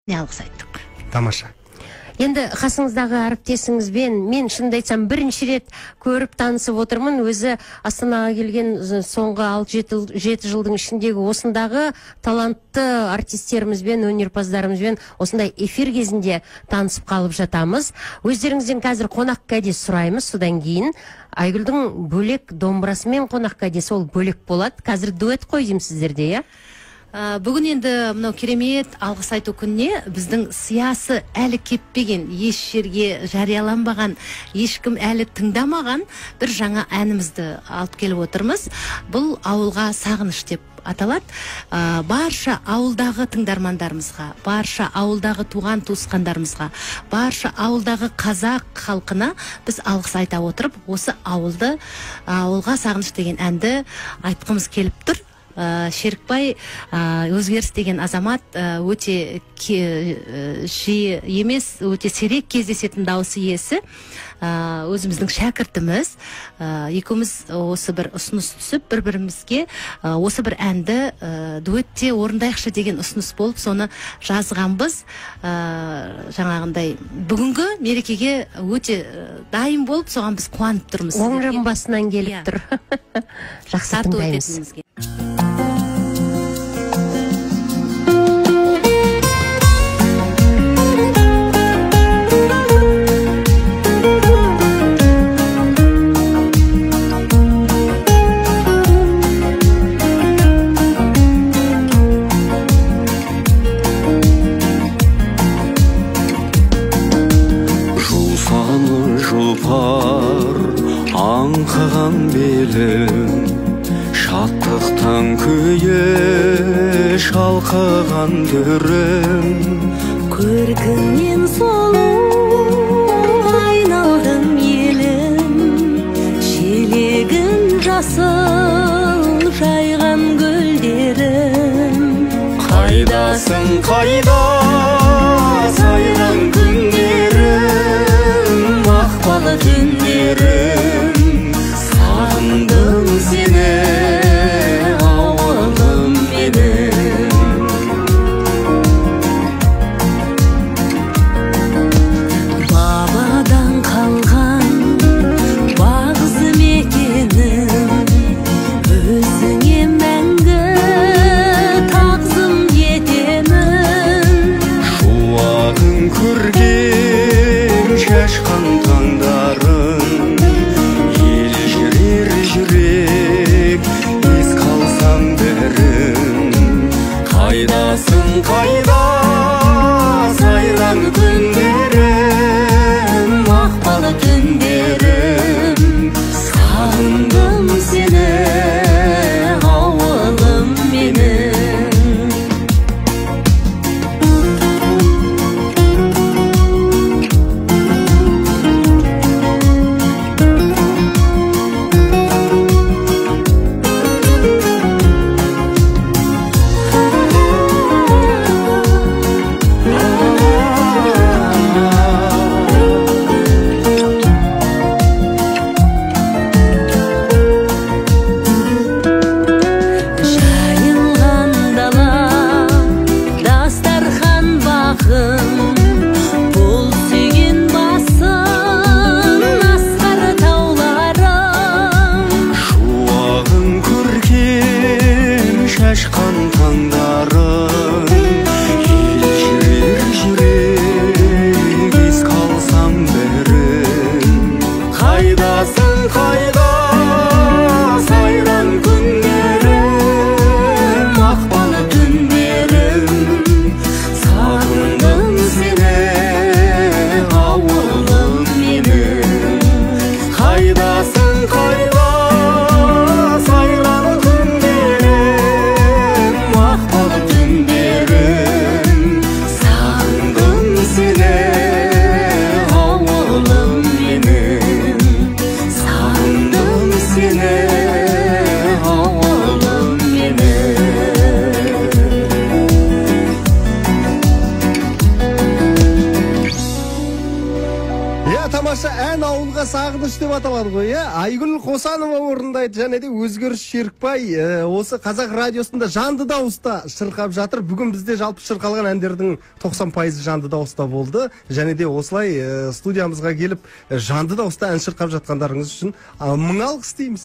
Алғыс айттық. Тамаша. Енді қасыңыздағы әріптесіңізбен мен шынымды айтсам бірінші рет көріп танысып отырмын. Өзі Астанаға келген соңғы 6-7 жылдың ішіндегі осындағы талантты артистерімізбен, өнерпаздарымызбен осындай эфир кезінде танысып қалып жатамыз. Өздеріңізден қазір қонақ кәде сұраймыз, содан кейін Айгүлдің бөлек домбырасымен қонақ кәдесі ол бөлек болады. Қазір дуэт қой деймін сіздерде, иә? Бүгін енді мынау керемет алғыс айту күніне біздің сиясы әлі кеппеген, еш жерге жарияланбаған, ешкім әлі тыңдамаған бір жаңа әнімізді алып келіп отырмыз. Бұл ауылға сағыныш деп аталады. Барша ауылдағы тыңдармандарымызға, барша ауылдағы туған туысқандарымызға, барша ауылдағы қазақ халқына біз алғыс айта отырып, осы ауылды, ауылға сағыныш деген әнді айтқымыз келіп тұр. Шерікбай Өзгеріс деген азамат, өте жиі емес, өте сирек кездесетін дауыс иесі, өзіміздің шәкіртіміз. Екеуміз осы бір ұсыныс түсіп, бір-бірімізге осы бір әнді дуэтте орындайықшы деген ұсыныс болып, соны жазғанбыз. Жаңағындай бүгінгі мерекеге өте дайын болып, соған біз қуанып тұрмыз. Оң жамбасынан келіп тұр. Жақсы тыңдаймыз. Аңқыған белім, шаттықтан күйі шалқыған түрім, көркіңнен сұлу айналдым елім, желегін жасыл жайған гүлдерім. Қайдасың, қайда сайран күндерім, мақпалы түндерім, сағындым сені, ауылым менің. Бабадан қалған бағзы мекенім, өзіңе мәңгі тағзым етемін. Тамаша ән, «Ауылға сағыныш» деп аталады ғой, иә. Айгүл Қосанова орындайды және де Өзгеріс Шерікбай осы Қазақ радиосында жанды дауыста шырқап жатыр. Бүгін бізде жалпы шырқалған әндердің 90%-ы жанды дауыста болды. Және де осылай студиямызға келіп, жанды дауыста ән шырқап жатқандарыңыз үшін мың алғыс дейміз.